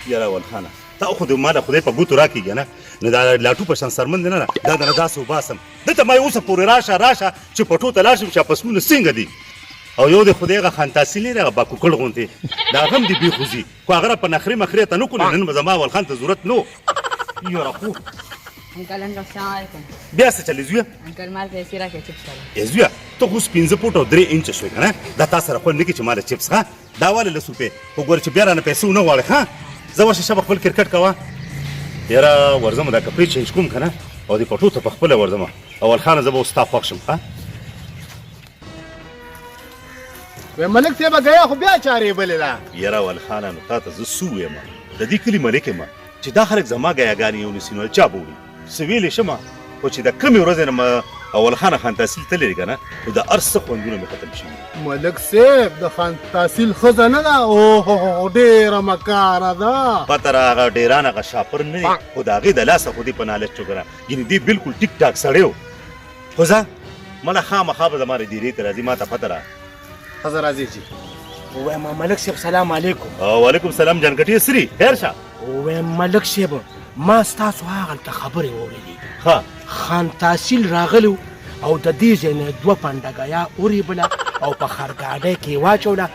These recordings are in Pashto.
یاره اول خانه، تا خو د ما د خدای په ګوتو راکېږي نه، نو دا لاټو په شان سرمن دی نه، دا درنه داسې وباسم. دلته ما یې اوسه پورې راشه راشه چې پټو ته لاړ شم چې پسمونه څنګه دي. او یو د خدای هغه خان تحصیل نه دی، هغه باکوکړ غوندې د هغه هم دې بېخوځي، خو هغه را په نخرې مخرې ته نه کولې. نن به زما اول خان ته ضرورت نه و. یاره خو انکل، انکل، السلام علیکم. بیا څه چلې زویه؟ انکل، مال پیسې راکړه چپس والا. ای زویه، ته خو اوس 5 فوټ او 3 انچه شوې که نه؟ دا تا سره خوند نه کوي چې ماله چپس. ښه، دا واله 10 روپۍ، خو ګوره چې بیا رانه پیسې ونه غواړې. ښه، زه ورشه شه، خپل کرکټ کوه. یاره ورځم، دا کپړې چینج کوم که نه، او دې پټو ته په خپله ورځم. اول خانه، زه به اوس ستا خوښ شم. ښه. وې ملک صاحب، ګیا خو بیا چارې بلې ده. یاره اول خانه، نو تا ته زه څه ووایم؟ د دې کلي ملک یم، چې دا خلک زما ګیاګانې یو نیسي نو چا به وړي؟ څه ویلی شم، خو چې د کومې ورځې نه ما اول خانه خان تحصیل تللی دی که نه، نو د هر څه خوندونه مې ختم شوي دي. ملک صاحب، د خان تحصیل ښځه نه ده؟ اوه، ډېره مکاره ده. پته را هغه ډېران هغه شاپر نه دی، خو د هغې د لاسه خو دې په نالج شو که نه، ګینې دی بالکل ټیک ټاک سړی و. خو ځه مړه، خامخا به زما د دیرې ته راځي، ما ته پته را. ښځه راځي چې وایم ملک صاحب، سلام علیکم. وعلیکم سلام جانکټیه، سري خیر شه. وایم ملک صاحب، ما ستاسو هغلته خبرې واورېدې. ښه. خان تحصیل راغلی او د دې ځای نه دوه پنډه ګیا ورېبله او په خرګاډۍ کې یې واچوله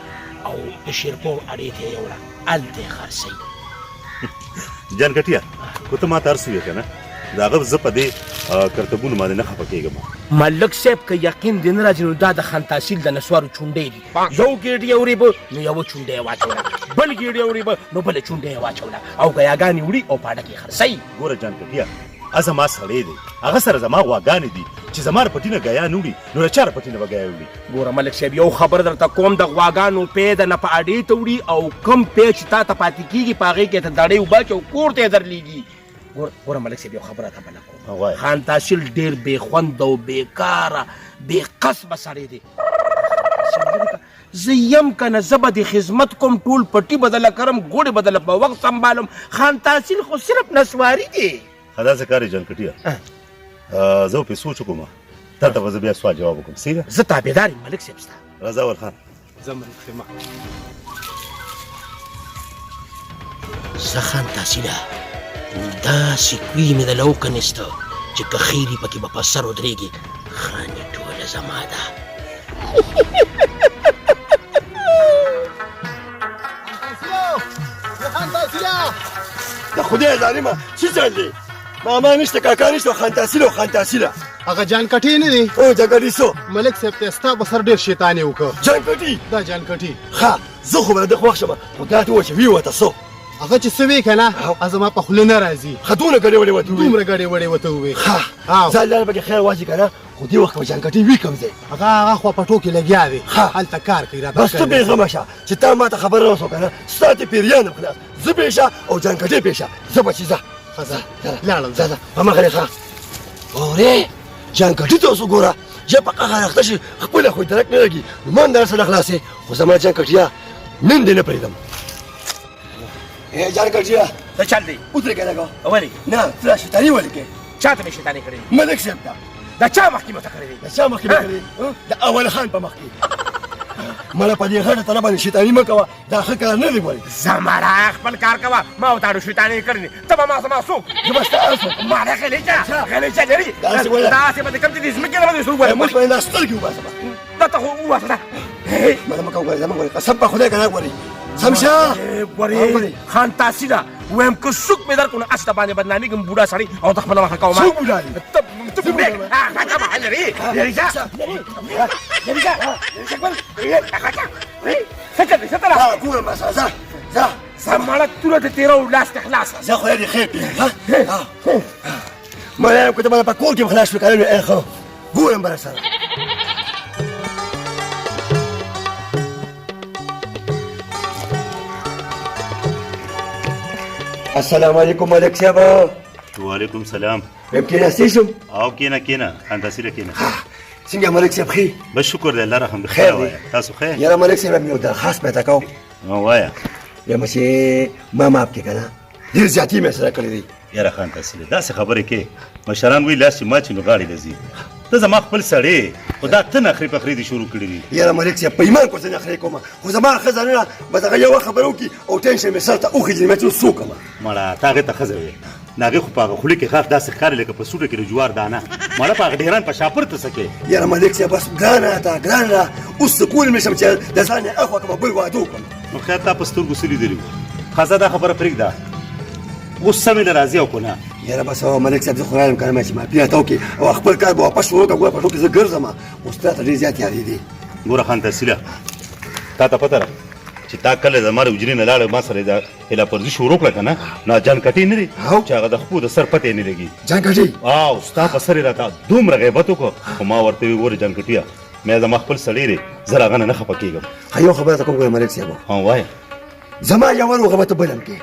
او د شیرپور اډې ته یې یوړه، هلته یې خرڅوي. جانکټیه، خو ته ما ته هر څه وې که نه، د هغه زه په دې کرتبونو باندې نه خفه کېږم. ملک صاحب، که یقین دې نه راځي، نو دا د خان تحصیل د نسوارو چونډې دي. یو ګېډۍ یې ورېبه نو یوه چونډه یې واچوله، بل ګېډۍ یې ورېبه نو بله چونډه یې واچوله، او ګیاګانې وړي او په اډه کې یې خرڅوي. ګوره جان کټیه، زما سړی دی، هغه سره زما غواګانې دي، چې زما د پټي نه ګیا نه وړي نو له چا د پټي نه به ګیا وړي؟ ګوره ملک صاحب، یو خبر درته کوم، د غواګانو پی د نه په اډې ته وړي، او کم پی چې تا ته پاتې کېږي، په هغې کې ته دړۍ وباچې او کور ته یې درلېږي. ګوره ګوره ملک صاحب، یو خبره ته بله کوم. وایه. خان تحصیل ډېر بې خونده او بېکاره بې قصبه سړی دی. زه یم که نه، زه به دې خدمت کوم، ټول پټي به دله کرم، ګوړې به دله په وخت سنبالم. خان تحصیل خو صرف نسواري دی. ښه، داسې کار یې جان کټیه، زه به پرې سوچ وکړم، تا ته به زه بیا سوال جواب وکړم. صحیح ده؟ زه تابعدار یم ملک صاحب ستا. راځه اول خان. ځه ملک صاحب. زه خان تحصیله، داسې کوی مې دله وکنیسته چې که خیري پکې به په سر ودرېږي. خاني ټوله زما ده. د خدای ظالمه، څه چل دی؟ ماما نشته، کاکا نشته، خان تحصیل او خان تحصیله. هغه جان کټی نه دی؟ او جان کټی څو؟ ملک صاحب ته ستا په سر ډېر شیطاني وکړ. جان کټی؟ دا جان کټی. ښه، زه خو به د خوښ شم، خو دا ته وایه چې وی ورته څه؟ هغه چې څه وی که نه، زما په خوله نه راځي. ښه، دومره ګډې وډې ورته ووې؟ دومره ګډې وډې ورته ووې. ښه، ځه الله پکې خیر واچي که نه. خو دې وخت به جان کټی وي کوم ځای؟ هغه خوا پټو کې لګیا دی. ښه. هلته کار کوي راته. بس ته بېغمه شه چې تا ما ته خبر راوسو که نه، ستا ترې پیریان هم خلاص. زه پېښه او جان کټی پېښه، زه بچي ځه. ښه، ځه، لاړم. ځه ځه، په مخه دې ښه. اورې جان کټي ته اوس وګوره چې په قهر اخته شي، خپله خو یې درک نه لګي، نو ما هم در سره خلاصې. خو زما جان کټیه نن دې نه پرېږدم. ای جان کټیه. څه چل دی؟ ودرېږه لږه. ولې؟ نه، ته دا شیطاني ولې کوې؟ چا ته مې شیطاني کړې؟ ملک صاحب ته. د چا مخکې مې ورته کړې دي؟ د چا مخکې مې کړې؟ د اول خان په مخکې. مړه په دې غټه تنه باندې شیطاني مه کوه، دا ښه کار نه دی. ګورې زمړه، خپل کار کوه، ما او تاړو شیطاني کړې دي. ته به ما زما څوک؟ زه به ستا هر څوک. ما نه غلی شه، غلی شه لري. داسې وایه. داسې به د کوم چې د ځمکې نه به دې سر وګورم. موږ به دا سترګې وباسم. دا ته خو وواسه دا. مړه مه کوه، ګورې زما ګورې، قسم په خدای که نه ګورې. سم شه. ګورې خان تحصیله، وایم که څوک مې درکړو نو هسې باندې بدنامېږم بوډا سړی، او ته خپله مخه کوه. څوک بوډا دی؟ ته ته بوډا هغه لري لري شه، لري شه، لري شه. څه چل دی؟ څه ته راغلې؟ ګورم بس، ځه ځه. زمړه توره دې تېره او لاس دې خلاصه. زه خدای دې خیر کړي. مړه که ته به په کور کې خلاص شوې که نه، نو ښه ګورم به سره. السلام علیکم ملک صاحب. وعلیکم سلام. ویم کېناستې شم؟ او کېنه کېنه انداسې کېنه. څنګه ملک صاحب، ښې؟ بس شکر دی الله رحم. خیر دی. تاسو خیر؟ یاره ملک صاحب، مې یو درخواست پیدا کوم. وایه. یم چې ما معاف کړې که نه، ډېر زیاتې مې سره کړې دی. یاره خان تحصیل، داسې خبرې کې مشران وایي لاس چې مات شي نو غاړې له ځي. ته زما خپل سړی خو دا ته نخرې پخرې دې شروع کړي دي. یاره ملک صاحب په ایمان کو زه نخرې کوم، خو زما ښځه نه بس هغه یوه خبره وکړي او ټینشن مې سر ته وخېژي، مې چې اوس څه وکړم؟ مړه ته هغې ته ښځه وې، د هغې خو په هغه خوله کې غاښ داسې ښکاري لکه په سوټه کې د جوار دانه. مړه په هغه ډېران په شاپر ته څه کوې؟ یاره ملک صاحب بس ګرانه راته ګرانه ده، اوس څه کولی نه شم چې د ځان یې اخوا کړم بل واده وکړم. نو خیر تا په سترګو څه لیدلي وو؟ ښځه دا خبره پرېږده، اوس سمې له راځي او که نه؟ یاره بس ملک صاحب زه خو رایم که نه چې معافي راته وکړې او خپل کار به واپس شروع کړم. ګوره پټو کې زه ګرځم، اوس ته راته ډېر زیات یادېدې. ګوره خان تحصیله، تا ته پته ده چې تا کله زما د حجرې نه لاړه ما سره دا خلاف ورزي شروع کړه که نه، نو جان کټې نه دی چې هغه د خپو د سر پته یې نه لګي. جان کټې؟ او ستا په سر یې راته دومره غیبت وکړ، خو ما ورته وویل ګوره جان کټیه، مې زما خپل سړی دی، زه له هغه نه نه خفه کېږم. ښه یو خبره ته کوم ګوره ملک صاحب. ها وایه. زما یوه روغه به ته بل هم کې.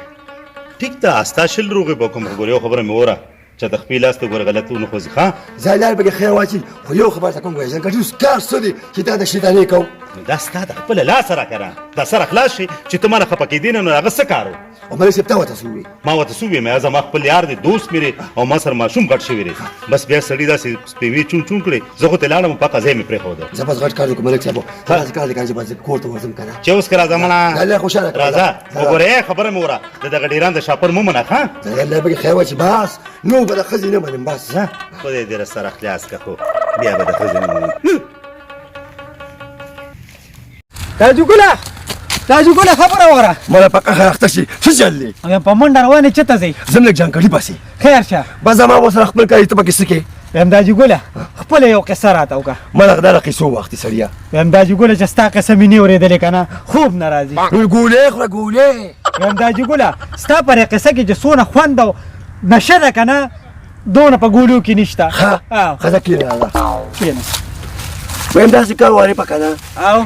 ټیک ده، ستا 20 روغې به کوم، خو ګوره یو خبره مې وره چې د خپې لاس ته ګوره غلط ونه خوځي. ښه ځای لار به کې خیر واچي، خو یو خبره ته کوم ګوره جان کټې اوس کار څه دی چې تا د شیطانې کوم؟ نو دا ستا د خپله لاسه راکړه، دا سره خلاص شي چې ته ما نه خفه کېدې نه، نو هغه څه کار و؟ او ملک صاحب تا ورته څه وویل؟ ما ورته څه وویل، مې زما خپل یار دی، دوست مې دی او ما سره ماشوم غټ شوی دی. بس بیا سړي داسې سپېوې چون چون کړې، زه خو ترې لاړم پاکه ځای مې پرېښوده. زه بس غټ کار وکړم ملک صاحب، داسې کار دی که نه چې بس کور ته ورځم که نه. چې اوس که راځه مړه. الله خوشحاله کړه. راځه وګوره خبره مې وره، د دغه ډېران د شاپر مه منه. ښه الله به خیر واچي، بس نو به د ښځې نه منم. بس ځه خدای دې راسره خلاص کړه، خو بیا به د ښځې نه منم. تاجو ګله، تاجو ګله خبره وره. مړه په قهر اخته شي څه چل دی؟ په منډه روان یې چېرته ځې؟ ځم لږ جانکړي پسې. خیر شه. بس زما ورسره خپل کار ته پکې څه کې؟ وایم تاجو ګله خپله یو قصه راته وکړه. مړه دا د قصو وخت دی سړیه. وایم تاجو ګله چې ستا قصه مې نه اورېدلې که نه خوب نه راځي. ګولې خوره ګولې. وایم تاجو ګله ستا په دې قصه کې چې څونه خوند او نشه ده که نه دونه په ګولو کې نشته. ښه ښه ځه کښېنه راځه. کښېنه. وایم داسې کار وارې په که نه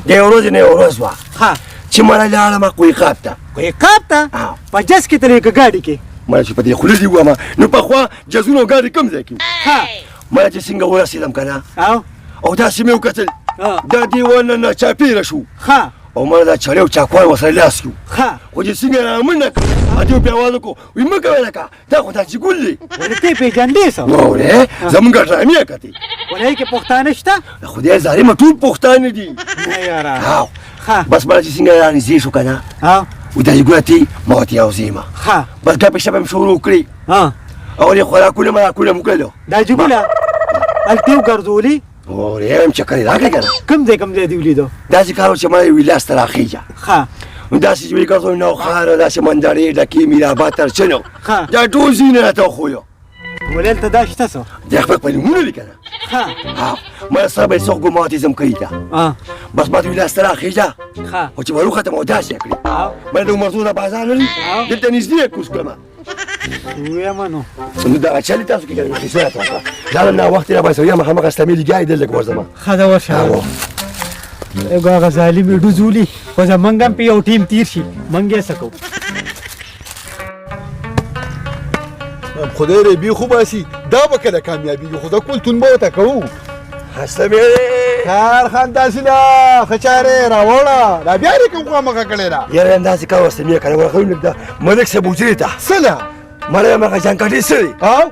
د یو ورځې نه یوه ورځ وه چې مړه لاړمه کوی قاب ته. کوی قاب ته؟ په جز کې تلې که ګاډي کې؟ مړه چې په دې خوله دې ووهمه، نو پخوا جزونه او ګاډي کوم ځای کې وو؟ مړه چې څنګه ورسېدم که نه او داسې مې وکتل دا دېوال نه ناچاپېره شو او مړه دا چړې او چاکوان ورسره لاس کې وو، خو چې څنګه یې رامنډه کړه ادیو بیا اواز وکړو وایي مه کوې لکه دا خو داسې ګل دی. ولې ته یې پېژندې څه؟ وروره زمونږ ډرامې کتې. ولې کې پښتانه شته؟ خدای ظالمه ټول پښتانه دي. نه یاره. بس مړه چې څنګه رانږدې شو که نه و داسې ګوره تی ما ورته یو ځای ما بس ګپې شپې مې شروع کړې او دې خوراکونه مراکونه مو کړلو. دا جګونه هلته یې وګرځولې؟ وروره هم چکر یې راکړې که نه. کوم ځای کوم ځای دې ولیدو؟ داسې کار و چې ما یې وي لاس ته راخېژه. نو داسې چې ویې نو ښار داسې مندرې ډکې میرآباد تر چنو دا ټول ځایونه راته وښویو. ولې هلته دا شته څه؟ د خپل په نومونو دي که نه. ما سره به یې څوک ګوماتیزم کوي ته. بس ما ته ویل لاس ته راخېژه، خو چې ور وختم او داسې یې کړې ما د عمرزو دا بازار نه دی دلته نږدې یې کوز کړم. ویم نو نو دغه چل تاسو کې کنه کیسه راته وکړه. دا نه وخت را باسو یم همغه اسلامي لګیای دلته ورځم. ښه ده ورشه. یو هغه ظالم یې ډوزولي خو زمونږ هم په یو ټیم تېر شي، موږ یې څه کوو؟ خدای دې بې خو باسي، دا به کله کامیابېږي، خو زه کول تون به ورته کوو. هسته مې خیر خان تحصیله ښه چاره یې راوړه، دا بیا دې کوم خوا مخه کړې ده؟ یاره همداسې کار ورسره مې که نه ورغلی لږ ده ملک صاحب حجرې ته. څه له؟ مړی هماغه جانکټې څه دی؟ او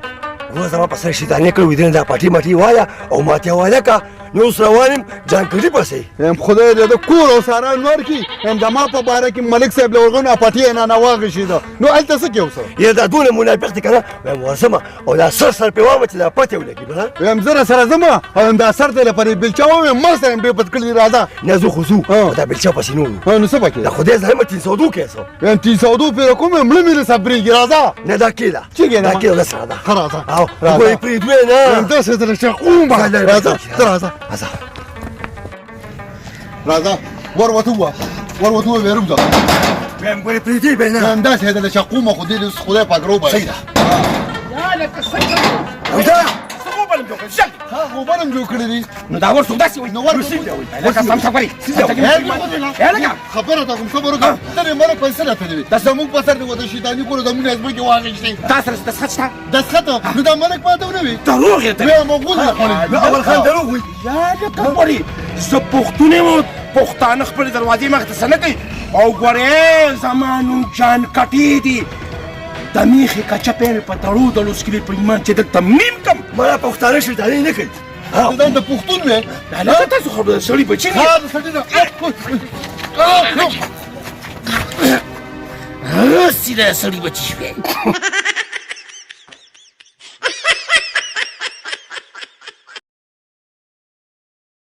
وروره زما په سر شیطانې کړې وي، دا پټې مټې وایه او ماته حواله کړه، نو اوس روان یم جانکټي پسې. یم خدای دې د کور او ساران ورکړي، یم د ما په باره کې ملک صاحب له ورغونه پټې یې رانه واغېښېده، نو هلته څه کې اوسه؟ یاره دا دونه منافق دی که نه، وایم ورځمه او دا سر سر پرې وامه چې دا پتې ولګي. بله وایم زه راسره ځم او یم دا سر ته له پرې بېلچه وم، یم ما سره یم بې پت کړي دي، راځه. نه ځو خو ځو، دا بېلچه پسې نه وړو. نو څه پکې؟ د خدای ظالمه 302 کې څه؟ وایم 302 پرې کوم، مړه مې له صبرېږي، راځه. نه دا کېده چې کېده؟ دا کېده سره ده. ښه راځه. او ګورې پرېږدو یې نه. وایم داسې درته چاقو راځه ته راځه. راځه راځه ور وته ووه، ور وته ووه، ویرم ځه. وایم ګورې پرېږدې به نه. وایم داسې درته چاقو مه، خو دې خدای پاک روباسي. صحیح ده. یا لکه څنګه راځه. څه غوبل جوړ کړل؟ ژر. ها غوبل هم جوړ کړی دی. نو دا ور څوک داسې وایي؟ نو ور لکه سم سفري. لکه خبره ته کوم صبر وکړه، ته دې ملک پیسې راته دی، زموږ په سر دې ورته شیطاني کړو، زموږ ځمکې واخیستې. تا سره دستخط شته؟ دستخط نو دا ملک ماته ونه وي. دروغ یې ته. وایم غول یې خوړلی. نو اول خان دروغ وایي. یا لکه ګورې زه پښتون یم، پښتانه خپلې دروازې مخې ته څه نه کوي. او ګورې زما نوم جان کټې دی، د میخې کچه پې مې په دړو دړو څکلي په ایمان چې دلته میم کم. مړه پښتانه شیطاني نه کوي. ته د پښتون وې؟ هلکه تاسو خو د سړي بچي ها، د سړي نه هسې د سړي بچي شوې.